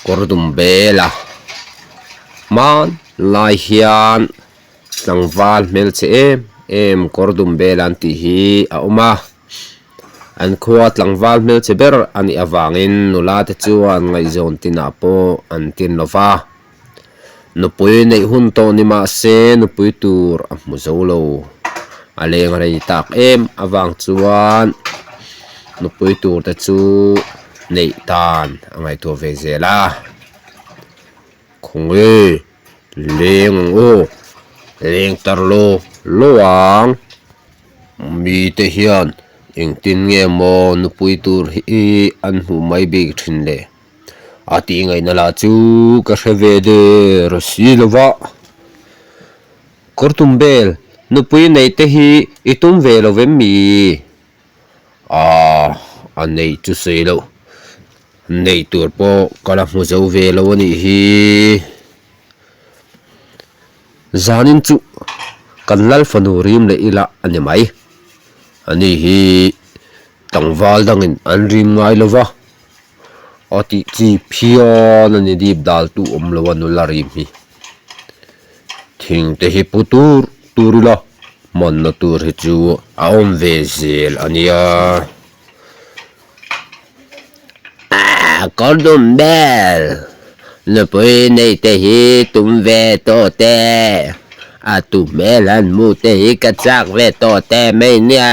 Kawr dum bel a hmanlai hian tlangval hmelchhe em em kawr dum bel an tih hi a awm a an khua tlangval hmelchhe ber a nih avangin nula te chuan ngaihzawn tinah pawh an tin lo va nupui neih hun tawh ni mah se nupui tur a hmu zo lo a leng rei tak em avang chuan nupui tur te chu. Neih tan a ngaihtuah ve zel a, Khawnge leng ang aw, leng tar law law ang, mite hian engtin nge maw nupui tur hi an hmuh mai bik thin le? A tih ngaihna lah chu ka hre ve der si lo va, Kawrtum bel nupui neih te hi i tum ve lo vem mi? Aaa a neih chu sawi loh neih tur pawh ka la hmu zo ve lo a nih hi zanin chu kan lal fanu rim leh ila a ni mai ani hi tlangval dangin an rim ngai lo va a tih chi phian a ni dip dal tu awm lo a nula rim hi. Thing te hi pu tur tur ila hmanna tur hi chu a awm ve zel a nia. Aaa kawr dum bel nupui nei te hi tum ve tawh te a tu hmel han hmuh te hi ka chak ve tawh te mai nia.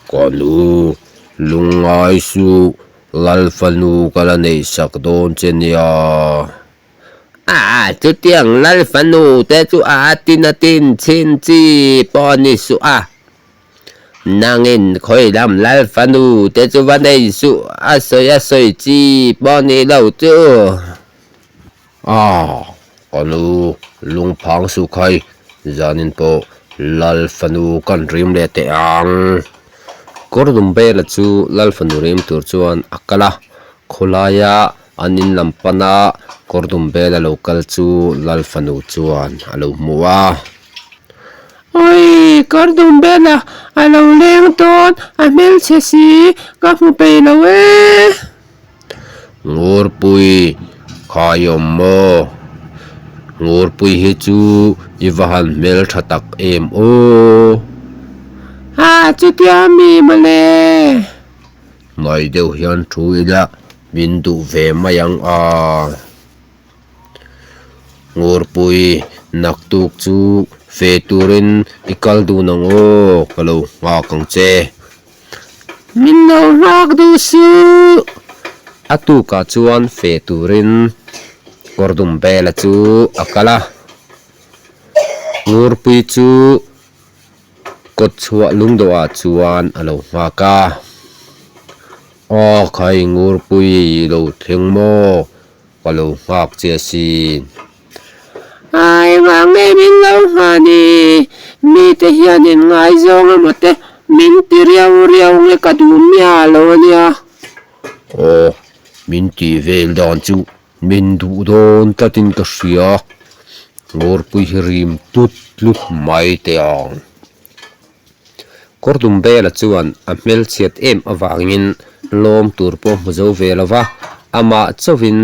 Ka nu lungngai suh Lalfanu ka la neih sak dawn che nia. A, chutiang Lalfanu te chu a tin a tin chhin chi pawh ni suh a. Nangin khawi lam Lalfanu te chu va nei suh a sawi a sawi chi pawh ni lo chu. A, ka nu lungphang suh khai zanin pawh Lalfanu kan rim leh teh ang. Kawrdumbela chu Lalfanu rim tur chuan a kal a, khawlaia An in lam pana kawr dum bel a lo kal chu Lal fanu chuan a lo hmu a. Awi, kawr dum bela a lo leng dawn, a hmelchhe si, ka hmu peih lo e. Ngurpui, khai awm maw? Ngurpui hi chu i va han hmeltha tak em aw. Ha, chutia mi mawle. Ngai deuh hian thu ila min duh ve mai ang a. Ngurpui naktuk chu fe turin i kal dun ang aw ka lo nghak ang che. Min lo nghak duh suh. A tukah chuan fe turin kawrdum bela chu a kal a. Ngurpui chu. Kawt chhuah lungdawhah chuan a lo nghak a, Aw khai Ngurpui i lo thleng maw? Ka lo nghak che asin. Ai nghah nge min lo nghah ni? Mite hian in ngaizawng emaw te min ti riau riau nge ka duh miah lo ania. Aw, min tih vel dan chu Min duh dawn tlatin ka hria, Ngurpui hi rim tlut tlut mai teh ang. Kawrdumbela chuan a hmelchhiat em avangin lawm tur pawh hmu zo ve lo va, amah chauhin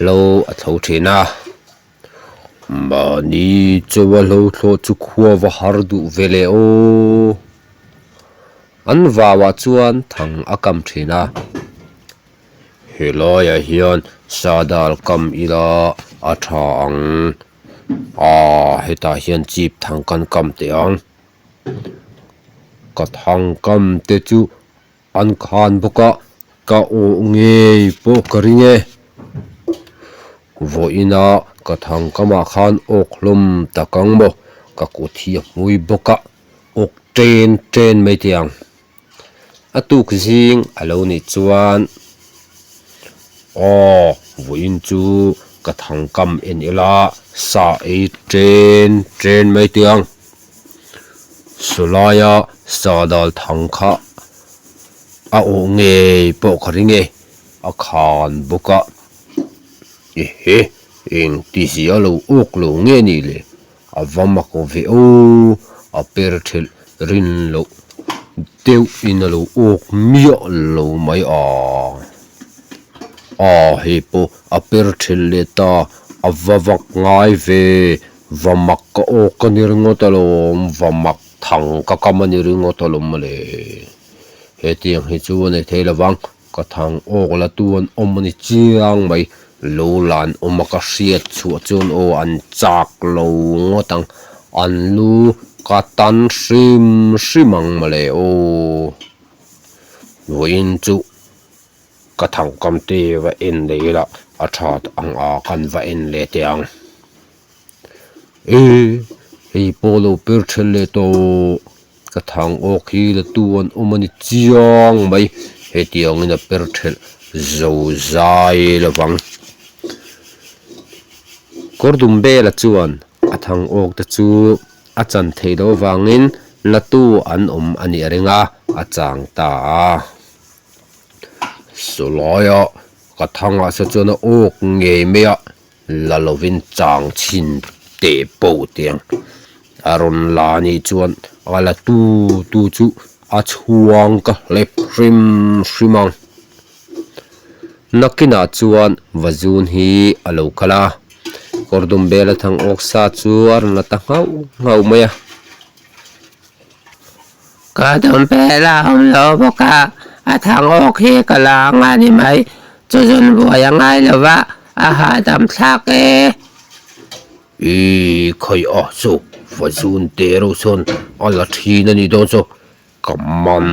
lo a tho thin a. Mahni chawa hlo thlawh chu khua va har duh ve le aw. An vauah chuan thang a kam thin a. Helaiah hian sadal kam ila a tha ang aaa hetah hian chip thang kan kam teh ang ka thang kam te chu an khan bawk a ka awh ngei pawh ka ring e vawiin a ka thang kamah khan awk hlawm tak ang maw ka kut hi a hmui bawk a awk chen chen mai thei ang. A tuk zing a lo nih chuan aw vawiin chu ka thang kam en ila sa ei chen chen mai tih ang sawlaia sa dal thang kha a awh ngei pawh ka ring e a khan bawk a ehe engti zia lo awk lo nge nih le. A va mak ve aw, a per thelh rin loh deuhin a lo awk miah lo mai a. A hei pawh a per thelh leh ta, a va vak ngai ve, va mak ka awk a ni ringawt alawm, va mak thang ka kam a ni ringawt alawm mawle. Hetiang hi chu a nei thei lovang, ka thang awk la tu an awm a ni chiang mai, lo lan awm a ka hriat chhuah chuan aw an chak lo ngawt ang, an lu ka tan hrim hrim ang mawle aw. Vawiin chu. Ka thangkam te va en leh ila a tha ang a kan va en leh teh ang. E hei pawh lo per then leh tawh ka thang awk hi la tu an awm a ni chiang mai hetiangin a per thelh zo zai lovang. Kawr dum bela chuan a thang awk te chu a chan theih loh avangin la tu an awm a nih a ring a a chang ta a. Sawlaia ka thangah saw chuan a awk ngei mai a, la lovin chang chhin teh pawh tiang a rawn la anih chuan a la tu tu chu a chhuang ka hlep hrim hrim ang. Nakinah chuan Vazun hi a lo kal a, kawr dum bel a thang awk sa chu a rawn la ta nghauh nghauh mai a. Ka dawm pel a awm lo bawk a, a thang awk hi ka la ang a ni mai. Chu zun buai a ngai lo va, a hahdam thlak e. I khawi a chu va zun teh reuh chuan a la thin a nih dawn chu ka man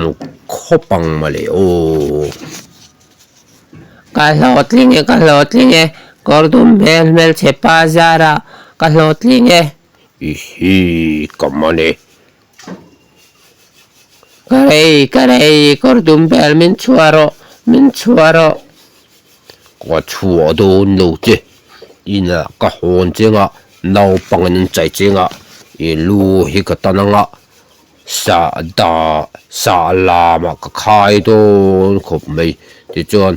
khawp ang mawle aw. Ka hlawhtling e, ka hlawhtling e, kawr dum hmel hmelchhe pa zarah ka hlawhtling e. I hi ka man e. Ka rei, ka rei, kawr dum bel min chhuah rawh, min chhuah rawh. Ka chhuah dawn lo che, inah ka hawn cheng a, naupangin an chai cheng a, i lu hi ka tan ang a, sah dah, sah lamah ka khai dawn khawp mai, tichuan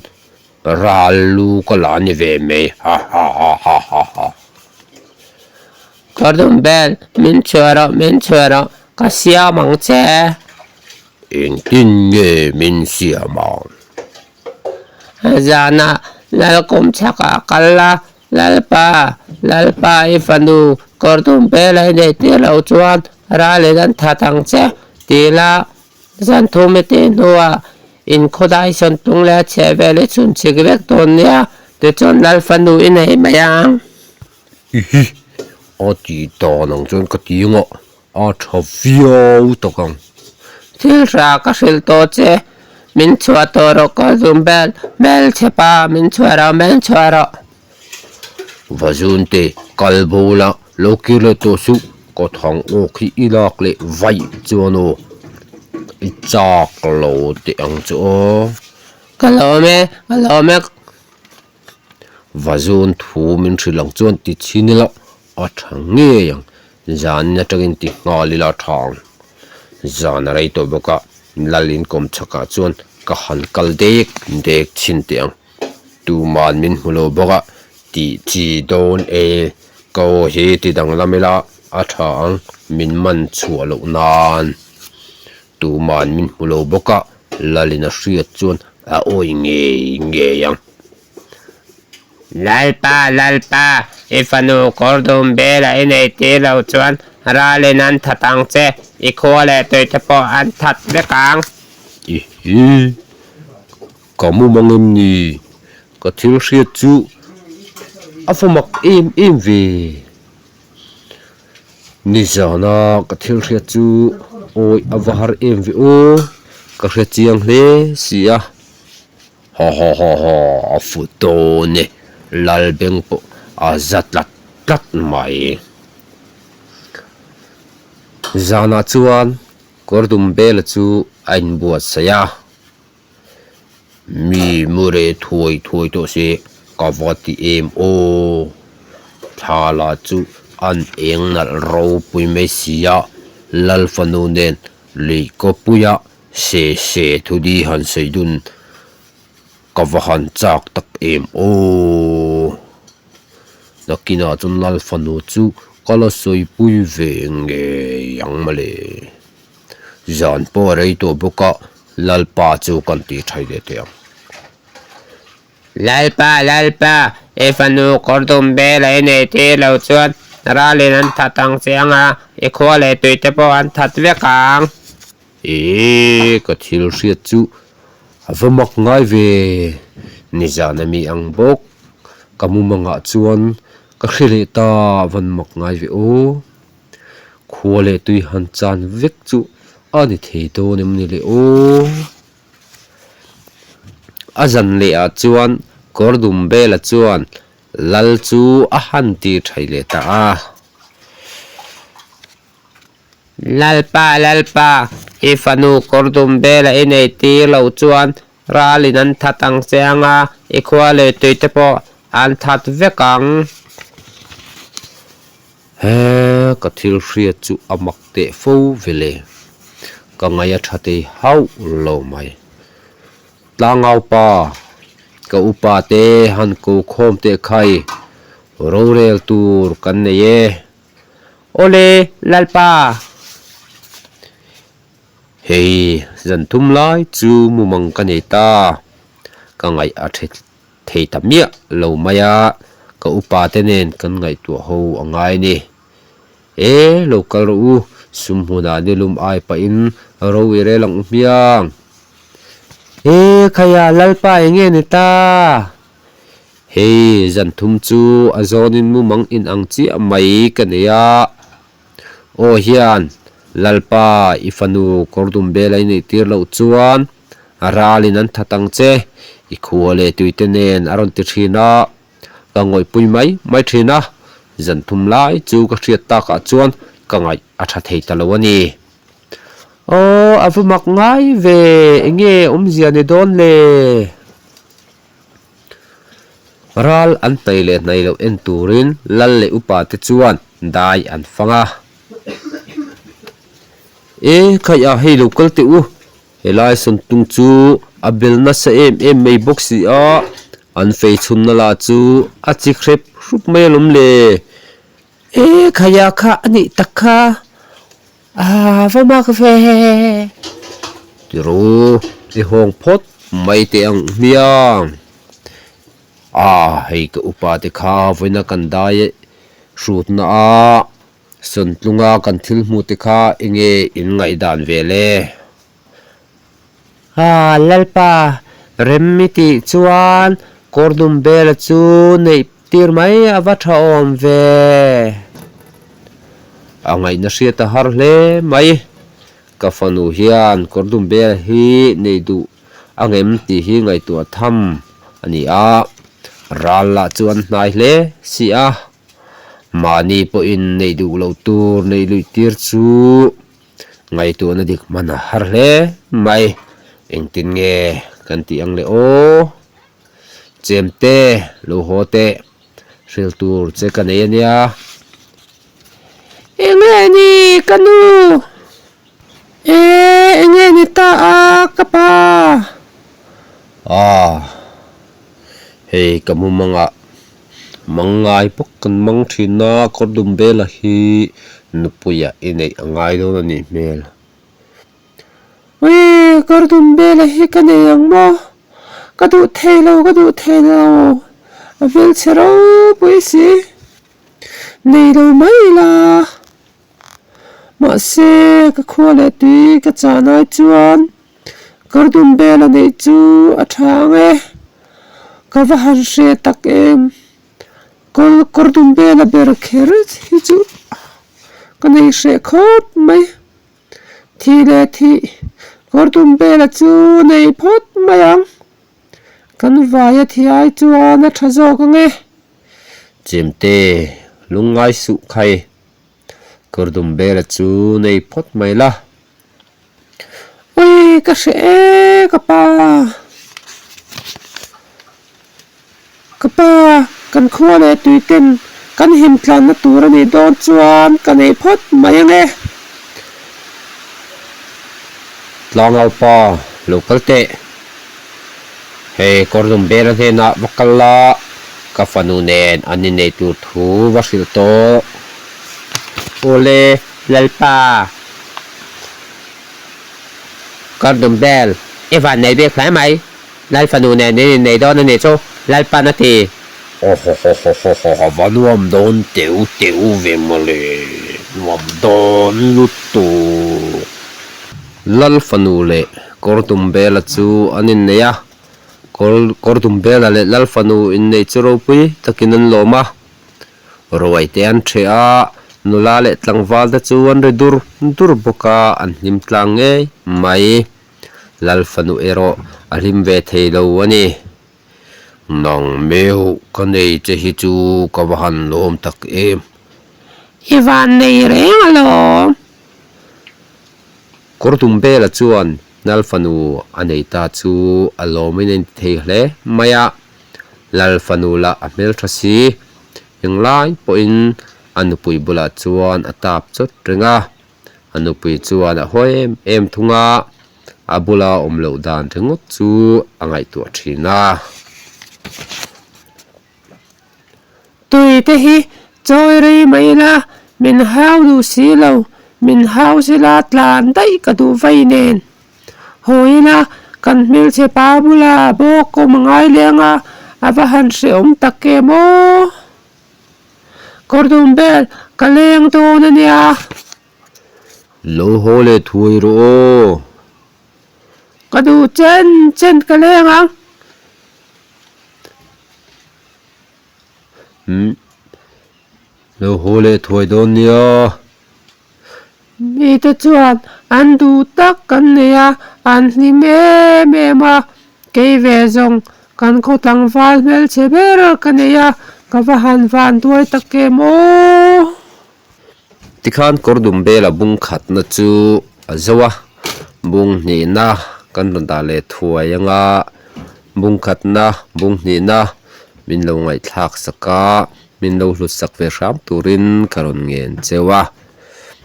Ral lu ka la ni ve mai ha ha ha ha ha ha. Ka dum bel, min chhuah rawh, min chhuah rawh, ka siam ang che. Engtin nge min siam ang? Zanah Lalkum chhakah kal la, Lalpa, Lalpa i fanu kawr dum bel a i neih tir loh chuan ralin an that ang che, ti la, zan thum i tih hnuah In khawdai sawn tung leh a chheh vel hi chhun chhik vek dawn nia, tichuan Lal fanu i nei mai ang. Ihi, a ti dan ang chuan ka ti ang a, a tha viau tak ang. Thil hra ka hrilh tawh che, min chhuah tawh rawh ka zum bel, hmelchhe pa, min chhuah rawh, min chhuah rawh. Vazunte, kal bo la, lo kir leh tawh suh, ka thang awk hi i lak leh vaih chuan aw, i chak lo teh ang chu aw. Ka lawm e, ka lawm e. Vazun thu min hrilh ang chuan ti chhin ila, a tha ngei ang, zanin atangin ti nghal ila a tha ang. Zan a rei tawh bawk a, lal inkawm chhakah chuan ka han kal dek dek chhin teh ang. Tuman min hmu lo bawk a, tih chi dawn e, ka aw hi ti danglam ila a tha ang, min man chhuah loh nan. Tuman min hmu lo bawk a, Lalin a hriat chuan a awi ngei ngei ang. Lalpa, Lalpa, i fanu kawr dum bela i nei tir loh chuan ralin an that ang che, i khua leh tuite pawh an that vek ang. I hi. Ka mu mang em ni? Ka thil hriat chu a fa mak em em ve. Nizana ka thil hriat chu awi a va har em ve aw, ka hre chiang hle si a. Ha ha ha ha, a fu dawn e, Lalbeng pawh a za tlat tlat mai. Zanah chuan Kawrdum Bela chu a inbuatsaih a. Mi mure thuai thuai tawh se ka va ti em aw thla lah chu an eng nalh ropui mai si a lal fanu nen lui kawpuia se se thudi han sawi dun ka va han chak tak em aw nakinah chuan lal fanu chu ka la sawipui ve ngei ang mawle. Zan pawh a rei tawh bawk a, Lalpa chu kan tih tha leh teh ang. Lalpa, Lalpa, i fanu kawr dum bel a i nei tir lo chuan ralin an that ang che ang a, i khua leh tui te pawh an that vek ang. E, ka thil hriat chu a va mak ngai ve, nizan a mi ang bawk, ka mumangah chuan ka hre leh ta a van mak ngai ve aw. Khua leh tui han chan vek chu a ni thei dawn em ni le aw. A zan leh ah chuan Kawrdum Bela chuan Lal chu a han ti thai leh ta a. Lalpa, Lalpa, i fanu Kawrdum Bela i nei tir loh chuan ralin an that ang che ang a, i khua leh tui te pawh an that vek ang. He ka thil hriat chu a mak teh fo vele, ka ngaih a tha tei hauh lo mai. Tlangau pa, ka upa te han ko khawm teh khai, rorel tur kan nei e. Awle, Lalpa! Hei, zan thum lai chu mumang ka nei ta, ka ngaih a tha thei ta miah lo mai a, ka upa te nen kan ngaihtuah ho a ngai a ni. E, lo kal rawh u, sum hmunah nilum ai pahin ro i rel ang u hmiang. E, khaia Lalpa eng nge ni ta? Hei, zan thum chu a zawnin mumang in ang chiah mai ka nei a. Aw hian, Lalpa, i fanu kawrdum bel a ineitir loh chuan a ralin an that ang che, i khua leh tuite nen a rawn ti thin a, ka ngawihpui mai mai thin a, zan thum lai chu ka hriat takah chuan ka ngaih a tha thei ta lo a ni. Aw, a va mak ngai ve, enge awmzia ni dawn le? Ral an hnai leh hnai loh en turin lal leh upa te chuan dai an fang a. E, khaih a, hei lo kal teh u, Helai sawntung chu a bel nasa em em mai bawk si a, an fei chhunna lah chu a chi hrep hrup mai alawm le. E khaia kha a nih tak kha, a va mak ve. Tiraw, i hawng phawt mai teh ang hmiang. A, hei ka upa te kha vawiina kan dai hrutna a. Sawntlunga kan thil hmuh te kha enge in ngaihdan ve le? Ha, Lalpa, rem i tih chuan Kawrdum Bela chu neih tir mai a va tha awm ve. A ngaihna hriat a har hle mai. Ka fanu hian Kawrdum Bela hi neih duh a ngem tih hi ngaihtuah tham a ni a, ral lah chu an hnai hle si a. Mahni pawhin neih duh loh tur neih luih tir chu ngaihtuahna dik hman a har hle mai. Engtin nge kan tih ang le aw? Chemte lo haw teh hril tur che ka nei a nia. Enge ni ka nu? E, enge ni ta a ka pa? Ah, hei ka mumangah mang ngai bawk kan mang thin a, kawrdum bela hi nupuiah i neih a ngai dawn a nih hmel. Ui, kawrdum bela hi ka nei ang maw? Ka duh thei lo, ka duh thei lo, a hmelchhe ropui si, nei lo mai ila. Mahse, ka khua leh tui ka chah lai chuan kawrdum bel a neih chu a tha ang e. Ka va han hre tak em. Kawrdum bel a ber kher hi chu ka nei hreh khawp mai. Thih leh thih kawrdum bel a chu nei phawt mai ang. Kan vaia thiai chuan a tha zawk ang e. Chemte, lungngai suh khai. Kawrdum bela chu nei phawt mai la. Ui, ka hre e, ka pa. Ka pa, kan khua leh tui ten kan him tlanna tur a nih dawn chuan ka nei phawt mai ang e. Tlangau pa, lo kal teh. Hei Kawrdum Bela hnenah va kal la, ka fanu nen an innei tur thu va hrilh tawh. Awle, Lalpa. Kawrdum Bel, i van nei bik hle mai. Lal fanu nen in innei dawn a nih chu. Lalpan a ti. Awhawhawhawhaw a va nuam dawn teu teu ve mawle, nuam dawn lutuk. Lal fanu leh Kawrdumbela chu an innei a, Kawrdumbela leh Lal fanu inneih chu ropui takin an lawm a. Ruai te an ṭheh a, nula leh tlangval te chu an ri dur dur bawk a, an hlim tlang ngei mai. Lal fanu erawh a hlim ve thei lo a ni. Nang meuh ka nei che hi chu ka va han lawm tak em. I van nei reng alawm. Kawrdumbela chuan Lal fanu a nei ta chu a lawmin a inti thei hle mai a. Lal fanu lah a hmeltha si, englai pawhin a nupui bulah chuan a tap chawt reng a, a nupui chuan a haw em em thung a, a bula awm loh dan ringawt chu a ngaihtuah thin a. Tui te hi chawi rei mai ila min hau duh si lo, min hau sila tlan daih ka duh vei nen. Haw ila kan hmelchhe pa bula bawk awm a ngai leng a, a va han hrehawm tak em aw. Kawrdum bel ka leng dawn a nia. Lo haw leh thuai rawh aw. Ka duh chen chen ka leng ang. Umm lo haw leh thuai dawn nia. Mite chuan an duh tak kan nei a, an hlim em em a, kei ve zawng kan khaw tlangval hmelchhe ber ka nei a, ka va han van duai tak em aw. Tikhan kawrdum bela bung khatna chu a zo a, bung hnihna kan rawn dah leh thuai anga bung khatna bung hnihna min lo ngaihthlak sak a, min lo hlut sak ve hram turin ka rawn ngen cheu a.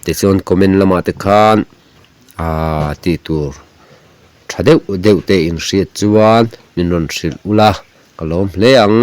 Tichuan comment lamah te khan aaa tih tur tha deuh deuh te inhriat chuan min rawn hrilh ula ka lawm hle ang.